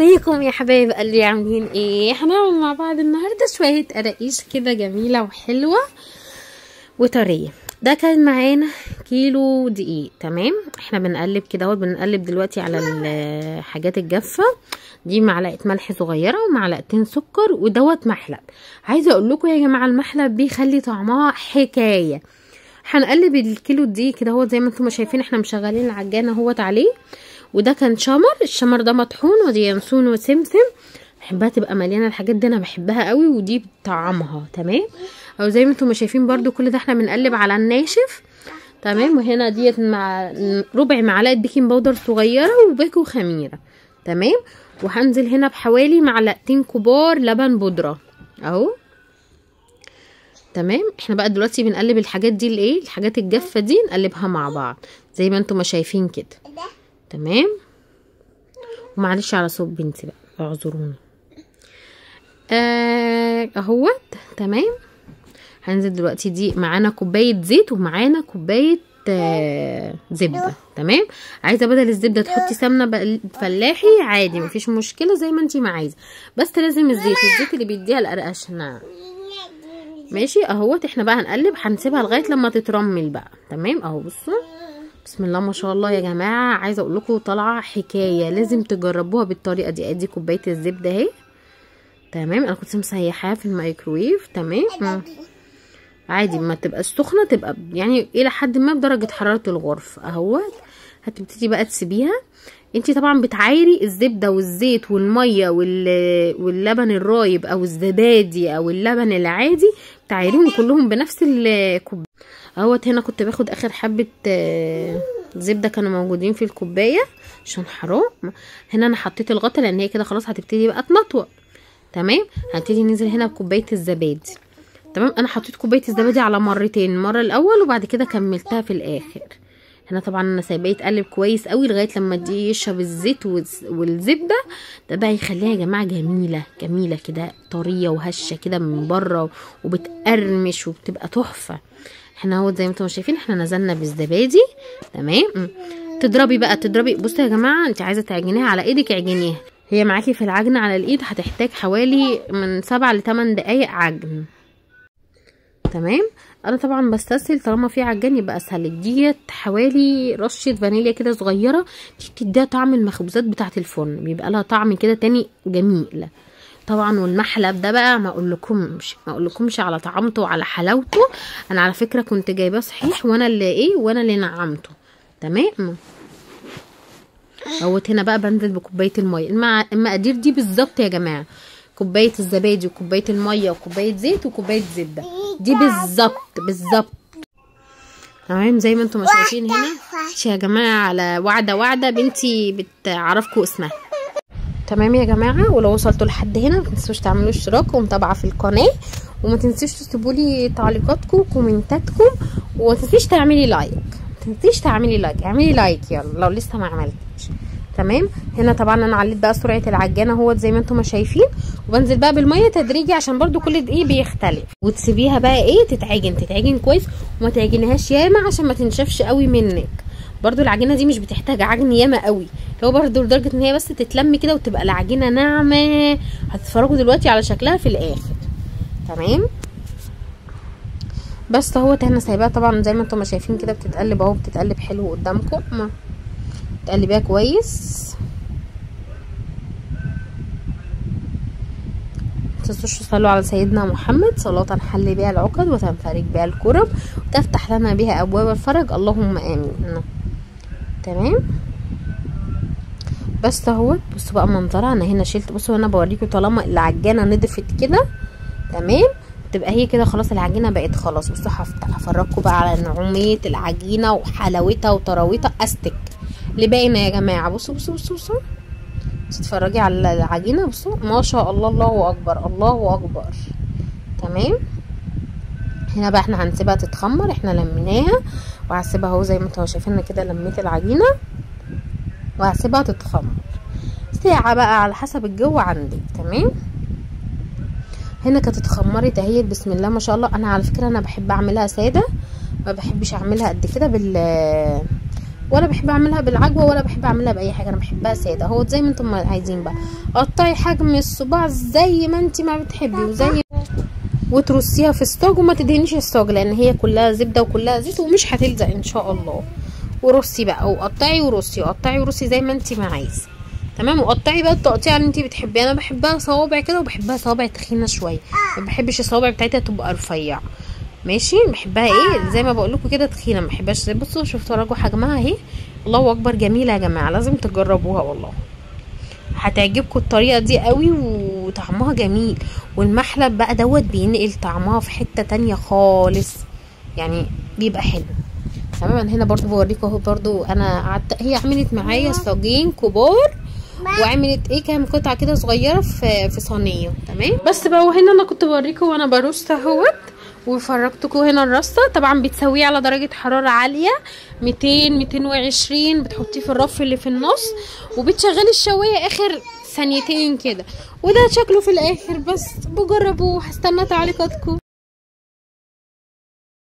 ازيكم يا حبايب قلبي؟ عاملين ايه؟ هنعمل مع بعض النهارده شوية قراقيش كده جميلة وحلوه وطريه. ده كان معانا كيلو دقيق. تمام، احنا بنقلب كده اهو، بنقلب دلوقتي على الحاجات الجافه دي. معلقه ملح صغيرة ومعلقتين سكر ودوت محلب. عايزه اقول لكم يا جماعة المحلب بيخلي طعمها حكاية. هنقلب الكيلو دقيق كده اهو زي ما انتم شايفين، احنا مشغلين العجانه اهوت عليه. وده كان شمر، الشمر ده مطحون، ودي ينسون وسمسم. بحبها تبقى مليانة الحاجات دي، انا بحبها قوي ودي بطعمها. تمام، او زي ما انتم شايفين برده كل ده احنا بنقلب على الناشف. تمام، وهنا ديت مع ربع معلقه baking powder صغيرة وباكو خميره. تمام، وهنزل هنا بحوالي معلقتين كبار لبن بودره اهو. تمام، احنا بقى دلوقتي بنقلب الحاجات دي الايه، الحاجات الجافه دي نقلبها مع بعض زي ما انتم ما شايفين كده. تمام، ومعلش على صوت بنتي بقى اعذروني. اهوت. تمام، هنزل دلوقتي دي معانا كوباية زيت ومعانا كوباية زبدة. تمام، عايزه بدل الزبدة تحطي سمنه فلاحي عادي، مفيش مشكلة زي ما انتي ما عايزه، بس لازم الزيت، الزيت اللي بيديها القرقشه. ماشي اهوت. احنا بقى هنقلب، هنسيبها لغاية لما تترمل بقى. تمام اهو، بصوا بسم الله ما شاء الله يا جماعة، عايزه اقول لكم طالعه حكاية، لازم تجربوها بالطريقة دي. ادي كوباية الزبدة اهي. تمام، انا كنت مسيحاها في الميكروويف. تمام، عادي ما تبقى سخنة، تبقى يعني الى حد ما بدرجة حرارة الغرفة اهوت. هتبتدي بقى تسيبيها. انتي طبعا بتعايري الزبدة والزيت والمية واللبن الرايب او الزبادي او اللبن العادي، بتعايريهم كلهم بنفس الكوباية اهوت. هنا كنت باخد اخر حبه زبدة كانوا موجودين في الكوباية عشان حرام. هنا انا حطيت الغطا لان هي كده خلاص هتبتدي بقى تنطوق. تمام، هنبتدي ننزل هنا بكوبايه الزبادي. تمام، انا حطيت كوباية الزبادي على مرتين، المرة الاول وبعد كده كملتها في الاخر. هنا طبعا انا سايباه يتقلب كويس قوي لغاية لما دي يشرب الزيت والزبده. ده بقى يخليها يا جماعة جميلة جميلة كده، طرية وهشه كده من بره وبتقرمش وبتبقى تحفة. احنا اهو زي ما انتم شايفين احنا نزلنا بالزبادي. تمام، تضربي بقى، تضربي. بصوا يا جماعة، انت عايزه تعجنيها على ايدك اعجنيها، هي معاكي في العجن على الايد هتحتاج حوالي من 7 ل 8 دقايق عجن. تمام، انا طبعا بستسهل، طالما في عجان يبقى اسهل. ديت حوالي رشه فانيليا كده صغيرة، دي بتديها طعم المخبوزات بتاعه الفرن، بيبقى لها طعم كده تاني جميل طبعا. والمحلب ده بقى ما اقولكمش، ما اقولكمش على طعمته وعلى حلاوته. انا على فكرة كنت جايباه صحيح، وانا اللي ايه، وانا اللي نعمته. تمام اهوت. هنا بقى بنزل بكوبايه المية، المقادير دي بالظبط يا جماعة، كوباية الزبادي وكوبايه المية وكوبايه زيت وكوبايه زبدة، دي بالظبط بالظبط. تمام، زي ما انتم شايفين هنا يا جماعة، على وعده وعده بنتي بتعرفكم اسمها. تمام يا جماعة، ولو وصلتوا لحد هنا ما تنسوش تعملوا اشتراك ومتابعة في القناة، وما تنسوش تسيبوا لي تعليقاتكم وكومنتاتكم، وما تنسيش تعملي like، ما تنسيش تعملي like، اعملي like يلا لو لسه ما عملتيش. تمام، هنا طبعا انا عليت بقى سرعة العجانه اهوت زي ما انتم ما شايفين، وبنزل بقى بالمية تدريجي عشان برده كل دقيق بيختلف. وتسيبيها بقى ايه، تتعجن تتعجن كويس، وما تعجنيهاش ياما عشان ما تنشفش قوي منك. برده العجينة دي مش بتحتاج عجن ياما قوي، لو برده لدرجة ان هي بس تتلم كده وتبقى العجينة ناعمة. هتتفرجوا دلوقتي على شكلها في الاخر. تمام، بس اهوت انا سايباها طبعا زي ما انتم ما شايفين كده بتتقلب اهو، بتتقلب حلو قدامكم، تقلبيها كويس. متنسوش تصلوا على سيدنا محمد صلاة تنحل بها العقد وتنفرج بها الكرب وتفتح لنا بها ابواب الفرج، اللهم امين. تمام، بس اهوت. بصوا بقى منظرها، انا هنا شلت، بصوا انا بوريكم طالما العجانه نضفت كده تمام تبقى هي كده خلاص العجينة بقت خلاص. بصوا هفرجكم بقى على نعوميه العجينة وحلاوتها وطراوتها، استك اللي باينة يا جماعة. بصوا بصوا بصوا بصوا، تتفرجي على العجينة، بصوا ما شاء الله، الله اكبر الله اكبر. تمام، هنا بقى احنا هنسيبها تتخمر، احنا لميناها وهسيبها اهو زي ما انتوا شايفين كده، لميت العجينة وهسيبها تتخمر ساعة بقى على حسب الجو عندك. تمام، هنا كانت اتخمرت اهي بسم الله ما شاء الله. انا على فكرة انا بحب اعملها ساده، ما بحبش اعملها قد كده ولا بحب اعملها بالعجوه، ولا بحب اعملها باي حاجة، انا بحبها ساده اهو زي ما انتم عايزين بقى. قطعي حجم الصباع زي ما انت ما بتحبي وزي، وترصيها في الصاج، وما تدهنيش الصاج لان هي كلها زبدة وكلها زيت ومش هتلزق ان شاء الله. ورصي بقى وقطعي ورصي وقطعي ورصي زي ما انت ما عايزه، تمام. وقطعي بقى التقطيع اللي انت بتحبيها. انا بحبها صوابع كده، وبحبها صوابع تخينة شوية، ما بحبش الصوابع بتاعتها تبقى رفيعة، ماشي. بحبها ايه زي ما بقول لكم كده تخينة، ما بحبهاش. بصوا شفتوا راجو حجمها اهي، الله اكبر، جميلة يا جماعة، لازم تجربوها والله، هتعجبكم الطريقة دي قوي، وطعمها جميل. والمحلب بقى دوت بينقل طعمها في حتة تانية خالص، يعني بيبقى حلو. تمام. انا هنا برضو بوريكم اهو، برضو انا قعدت، هي عملت معايا صاجين كبار، وعملت ايه كام قطعه كده صغيرة في صينية، تمام. بس بقى وهنا انا كنت بوريكم وانا برص اهوت، وفرجتكم هنا الرصه. طبعا بتسويه على درجه حرارة عالية 200 220، بتحطيه في الرف اللي في النص، وبتشغلي الشوايه اخر ثانيتين كده، وده شكله في الاخر. بس بجربوه، هستنى تعليقاتكم.